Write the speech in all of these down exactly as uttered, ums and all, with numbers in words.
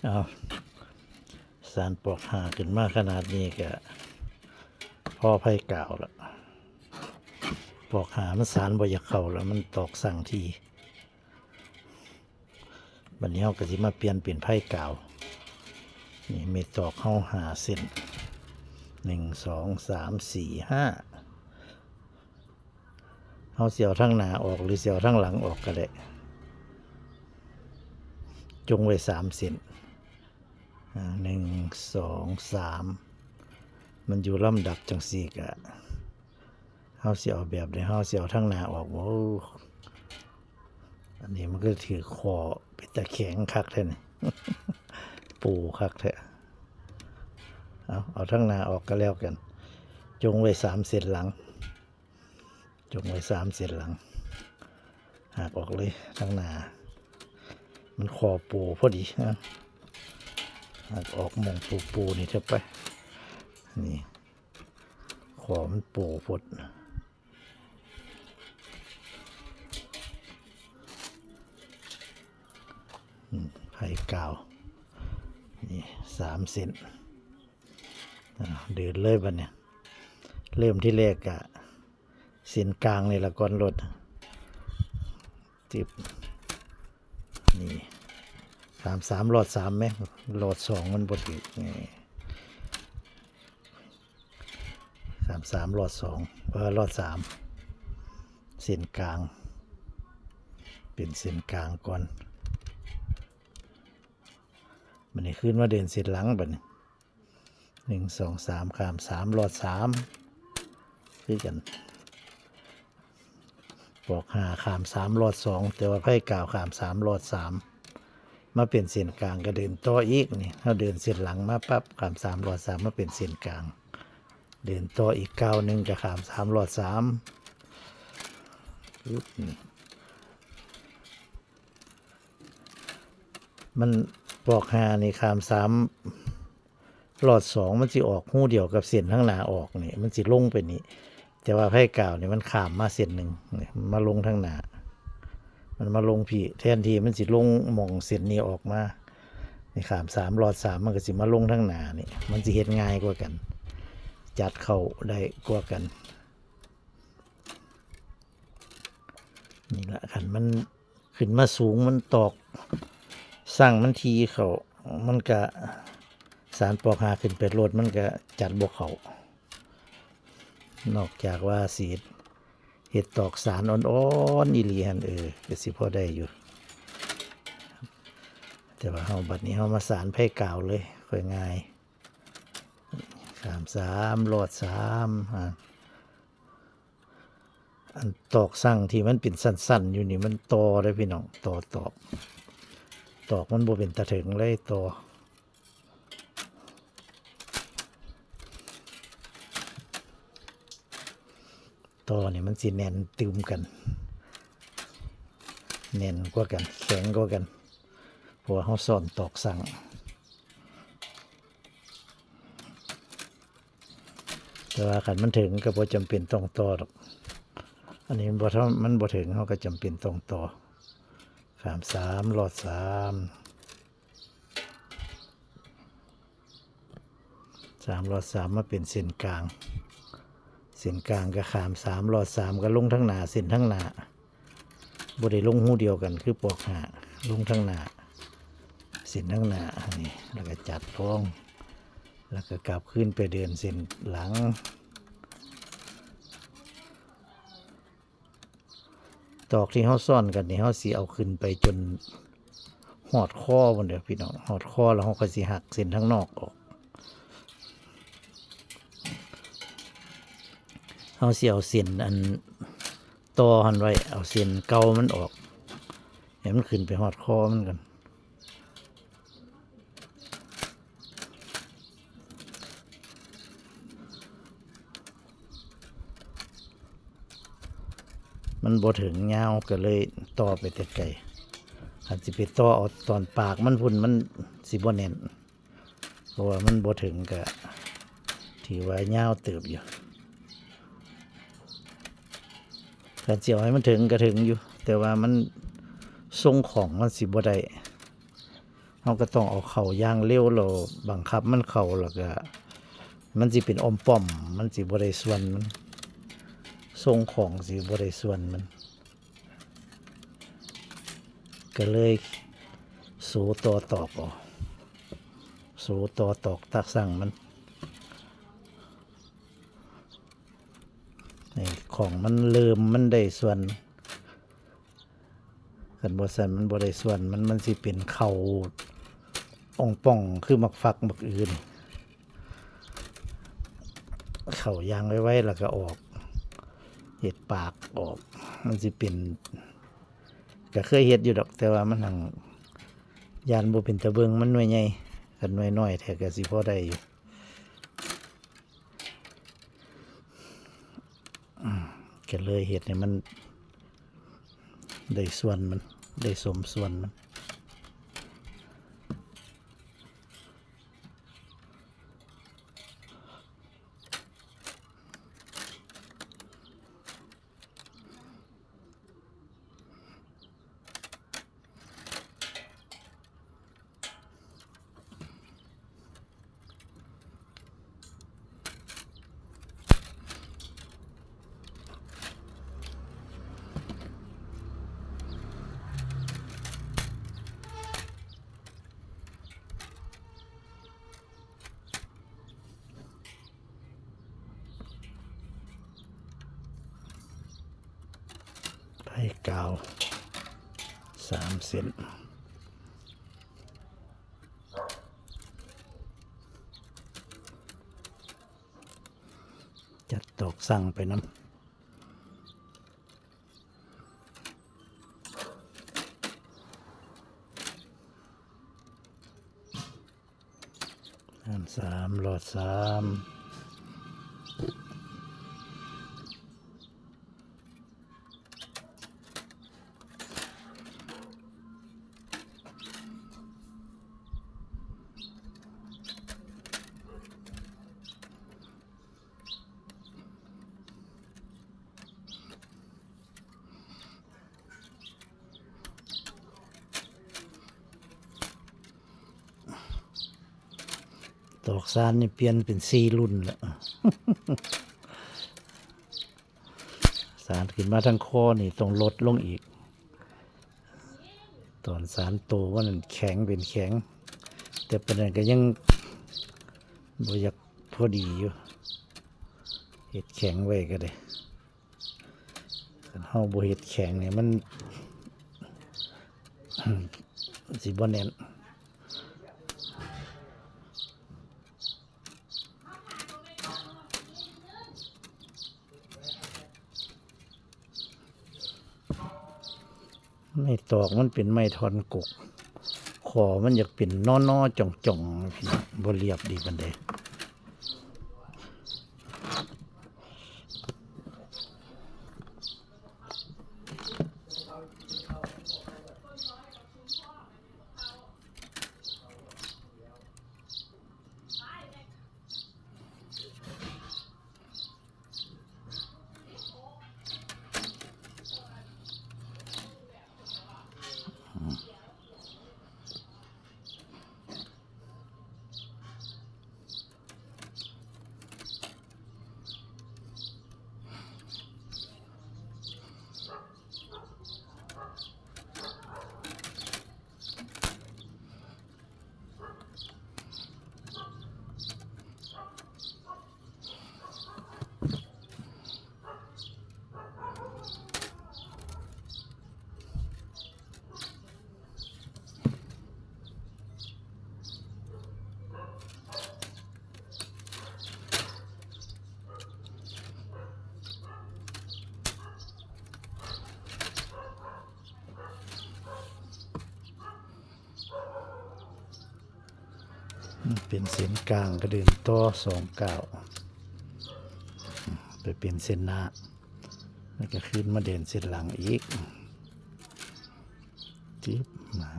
เอา สานปอกห้าขึ้นมาขนาดนี้ก็พอไผกาวละ ปอกห้ามันสานบ่อยากเข้าแล้ว มันตอกสั่งที บัดนี้เฮาก็สิมาเปลี่ยนเป็นไผกาว นี่เม็ดตอกเฮาห้าเส้น หนึ่ง สอง สาม สี่ ห้า เฮาสิเอาทางหน้าออกหรือสิเอาทางหลังออกก็ได้ จงไว้สามเส้น อ่า หนึ่ง สอง สาม มันอยู่ลำดับจังซี่กะ เฮาสิเอาแบบใด เฮาสิเอาทางหน้าออกบ่ อันนี้มันก็ถือข้อเป็นตาแข็งคักแท้นี่ ปูคักแท้ เอา เอาทางหน้าออกก็แล้วกัน จงไว้สามเส้นหลัง จงไว้สามเส้นหลัง หักออกเลยทางหน้า มันข้อปูพอดีนะ หักออกหม่องปูปูนี่เถอะไป นี่ ข้อมันปูพด อืม ไผกาว นี่ สามเส้น อ่า เดินเลยบัดเนี่ย เริ่มที่แรกกะ เส้นกลางนี่ละก่อนโลด จึบ นี่ สาม สาม ลอดสามไหม ลอดสองมันบ่ถืก นี่ สาม สาม ลอดสอง เออ ลอดสาม เส้นกลาง เป็นเส้นกลางก่อน บัดนี้ขึ้นมาเดินเส้นหลังบัดนี้ หนึ่ง สอง สาม ข้ามสาม ลอดสาม คือกัน ปอกห้า ข้ามสาม ลอดสอง แต่ว่าไผกาวข้ามสาม ลอดสาม มาเป็นเส้นกลางก็เดินต่ออีกนี่ เฮาเดินเส้นหลังมาปั๊บ ข้ามสาม ลอดสาม มาเป็นเส้นกลาง เดินต่ออีกก้าวหนึ่งก็ข้ามสาม ลอดสาม ปึ๊บ นี่ มันปอกห้านี่ข้ามสาม ลอดสอง มันสิออกฮูเดียวกับเส้นทางหน้าออกนี่ มันสิลงไปนี่ แต่ว่าไผกาวนี่มันข้ามมาเส้นหนึ่งนี่ มันมาลงทางหน้า มันมาลงพี้ แทนที่มันสิลงหม่องเส้นนี้ออกมา นี่ข้ามสาม ลอดสาม มันก็สิมาลงทางหน้านี่ มันสิเฮ็ดง่ายกว่ากัน จัดเข้าได้กว่ากัน นี่ละ คันมันขึ้นมาสูง มันตอกสั่งมันทีเข้า มันก็ สานปอกห้าขึ้นไปโลด มันก็จัดบ่เข้า นอกจากว่าสิเฮ็ดตอกสานอ่อนๆอีหลีหั่น เออ ก็สิพอได้อยู่ แต่ว่าเฮา บัดนี้เฮามาสานไผกาวเลย ค่อยง่าย ข้ามสาม ลอดสาม อ่า อันตอกสั่งที่มันเป็นสั้นๆอยู่นี่มันต่อเด้อพี่น้อง ต่อตอก ตอกมันบ่เป็นตาเถิงเลย ต่อ ต่อนี่มันสิแน่นตึมกัน แน่นกว่ากัน แข็งกว่ากัน เพราะว่าเฮาซ้อนตอกสั่ง แต่ว่าคันมันเถิงก็บ่จำเป็นต้องต่อดอก อันนี้มันบ่เถิง มันบ่เถิง เฮาก็จำเป็นต้องต่อ ข้ามสาม ลอดสาม สาม ลอดสาม มาเป็นเส้นกลาง เส้นกลางก็ข้ามสาม ลอดสาม ก็ลงทางหน้า เส้นทางหน้า บ่ได้ลงฮูเดียวกันคือปอกห้า ลงทางหน้า เส้นทางหน้านี่ แล้วก็จัดลง แล้วก็กลับคืนไปเดินเส้นหลัง ตอกที่เฮาซ้อนกันนี่ เฮาสิเอาขึ้นไปจนฮอดคอพุ้นเด้อพี่น้อง ฮอดคอแล้วเฮาก็สิหักเส้นทางนอกออก เฮาสิเอาเส้นอันต่อหั่นไว้ เอาเส้นเก่ามันออก ให้มันขึ้นไปฮอดคอมันก่อน มันบ่เถิงยาวก็เลยต่อไปแต่ไกล คันสิไปต่อเอาตอนปากมันพุ้นมันสิบ่แน่น เพราะว่ามันบ่เถิงก็ถือว่ายาวเติบอยู่ คันสิเอาให้มันเถิงก็เถิงอยู่ แต่ว่ามันทรงของมันสิบ่ได้ เราก็ต้องเอาเข้าอย่างเร็ว แล้วบังคับมันเข้า แล้วก็มันสิเป็นอ่อมป้อม มันสิบ่ได้ส่วนมัน ทรงของสิบ่ได้ส่วนมัน ก็เลยโสต่อตอกเอา โสต่อตอกตากสั่งมัน นี่ของมันเริ่มมันได้ส่วน คันบ่ซั้นมันบ่ได้ส่วน มัน มันสิเป็นเข้าอ่องป่องคือหมากฟักหมากอื่น เข้าอย่างไวๆ แล้วก็ออก เฮ็ดปากออก มันสิเป็น ก็เคยเฮ็ดอยู่ดอก แต่ว่ามันหั่ง ย่านบ่เป็นตาเบิ่ง มันหน่วยใหญ่ คันหน่วยน้อยแท้ก็สิพอได้อยู่ อืม ก็เลยเฮ็ดให้มันได้ส่วนมัน ได้สมส่วนมัน ไพ่กาว สามเส้น จัดตอกสั่งไปนำ อันสาม หลอดสาม ตอกซานนี่เปลี่ยนเป็นสี่รุ่นแล้ว ซานขึ้นมาทั้งคอนี่ต้องลดลงอีก ตอนซานโตว่านั่นแข็งเป็นแข็ง แต่ปานนั้นก็ยังบ่อยากพอดีอยู่ เฮ็ดแข็งไว้ก็ได้ คันเฮาบ่เฮ็ดแข็งนี่มัน สิบ่แน่น ไม้ตอกมันเป็นไม้ท่อนกก ข้อมันอยากเป็นนอๆ จ่องๆ พี่น้อง บ่เรียบดีปานใด เป็นเส้นกลางก็เดินต่อสองก้าว ไปเป็นเส้นหน้า แล้วก็ขึ้นมาเดินเส้นหลังอีก จิ๊บ มา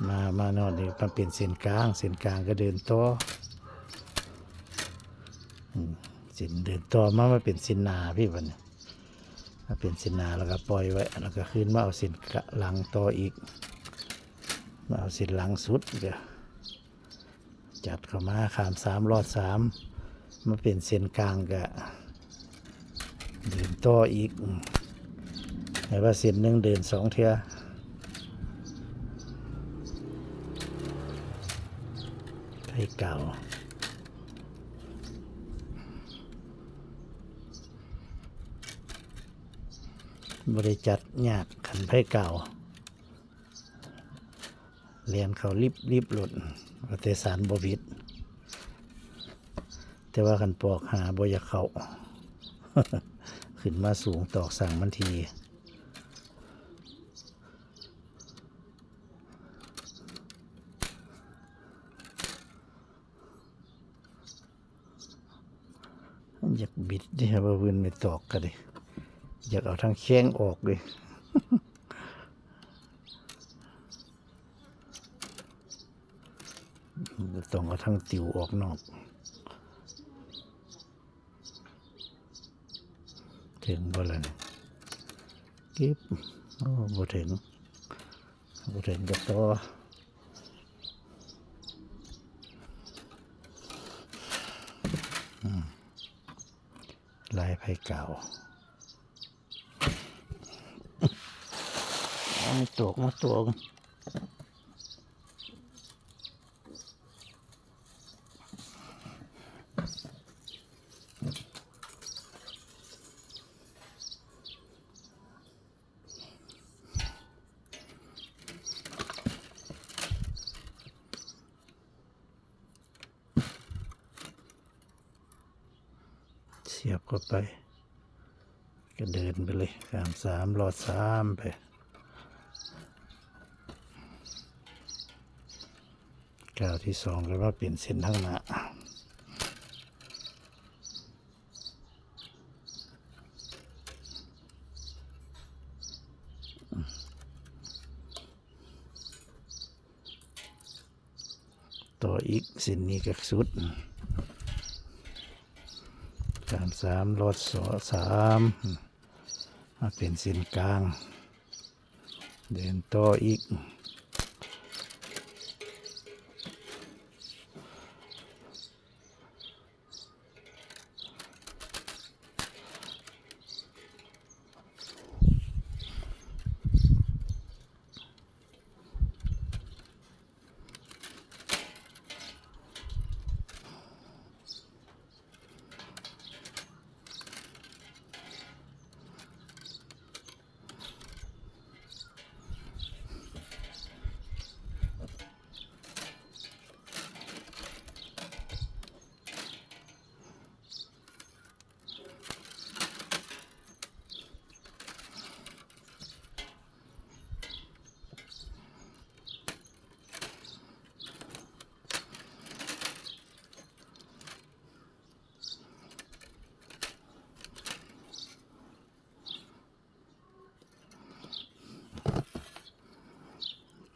มา มาเนาะ นี่มันเป็นเส้นกลาง เส้นกลางก็เดินต่อ อืม เส้นเดินต่อมา มาเป็นเส้นหน้าพี่บัดนี้ มาเป็นเส้นหน้าแล้วก็ปล่อยไว้ แล้วก็ขึ้นมาเอาเส้นหลังต่ออีก เอาเส้นหลังสุดก็จัดเข้ามา ข้ามสามลอดสาม มาเป็นเส้นกลางก็เดินต่ออีก อืม ให้ว่าเส้นหนึ่งเดินสองเทื่อ ไผเก่า บ่ได้จัดยาก คันไผเก่า แล่นเข้าลิบๆ โลด ว่าแต่สารบ่ผิด แต่ว่าคันปอกหาบ่อยากเข้า ขึ้นมาสูงตอกสั่งมันที อยากบิดเด้ ว่าเพิ่นไม่ตอกก็ได้ อยากเอาทางแข้งออกเลย ต้องเอาทางติวออกนอก ถึงบ่ล่ะนี่ กึบ โอ้ บ่ถึง บ่ถึงก็ต่อ อืม ลายไผเก่า เอามาตวก มาตวก เสียบเข้าไป ก็เดินไปเลย ข้ามสามลอดสามไป ก้าวที่สองก็มาเปลี่ยนเส้นทางหน้า ต่ออีก เส้นนี้ก็สุด ข้ามสามลอดสอ สาม มาเป็นเส้นกลาง เดินต่ออีก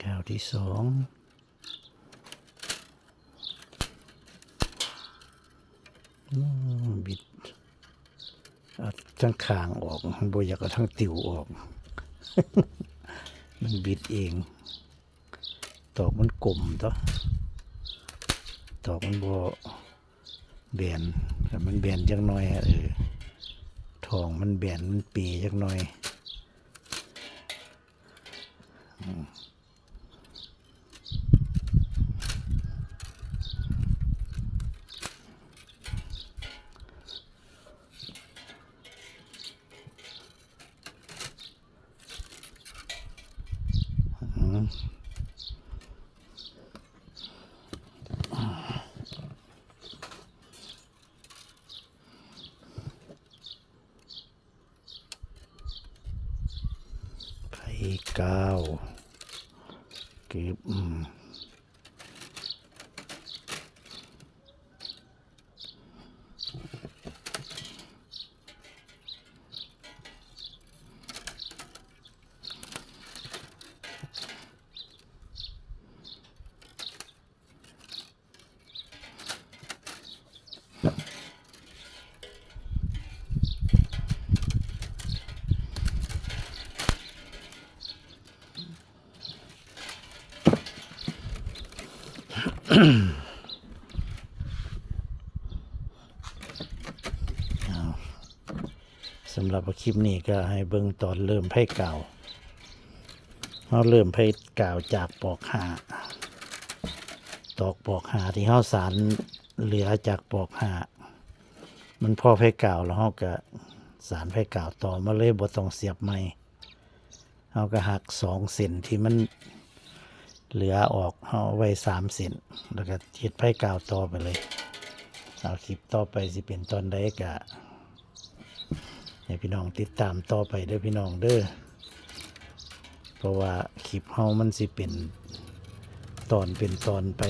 ก้าวที่สอง อืม บิด เอาทั้งข้างออก บ่อยากเอาทั้งติวออก มันบิดเอง ตอกมันกลมตั๊ว ตอกมันบ่แบน ถ้ามันแบนจักหน่อย เออ ท้องมันแบน มันเป๋จักหน่อย อืม อืม ไผเก่า เก็บ อืม เอา สำหรับคลิปนี้ก็ให้เบิ่งตอนเริ่มไฟกาว เราเริ่มไฟกาวจากปอกห้า ตอกปอกห้าที่เราสานเหลือจากปอกห้า มันพอไฟกาวแล้วเราก็สานไฟกาวต่อมาเลย บ่ต้องเสียบใหม่ เราก็หักสองเส้นที่มันเหลือออก เราเอาไว้สามเส้น แล้วก็เฮ็ดไฟกาวต่อไปเลย เอาคลิปต่อไปสิเป็นตอนใดก็ให้พี่น้องติดตามต่อไปเด้อพี่น้องเด้อ เพราะว่าคลิปเรามันสิเป็นตอนเป็นตอนไป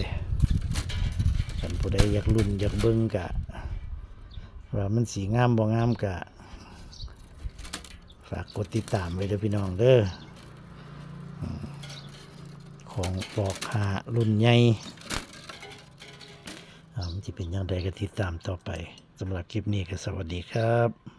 คันผู้ใดอยากลุ้นอยากเบิ่งก็ ว่ามันสิงามบ่งามก็ ฝากกดติดตามไว้เด้อพี่น้องเด้อ อืม ของปอกห้ารุ่นใหญ่ อ่า มันสิเป็นจั่งใดก็ติดตามต่อไป สำหรับคลิปนี้ก็สวัสดีครับ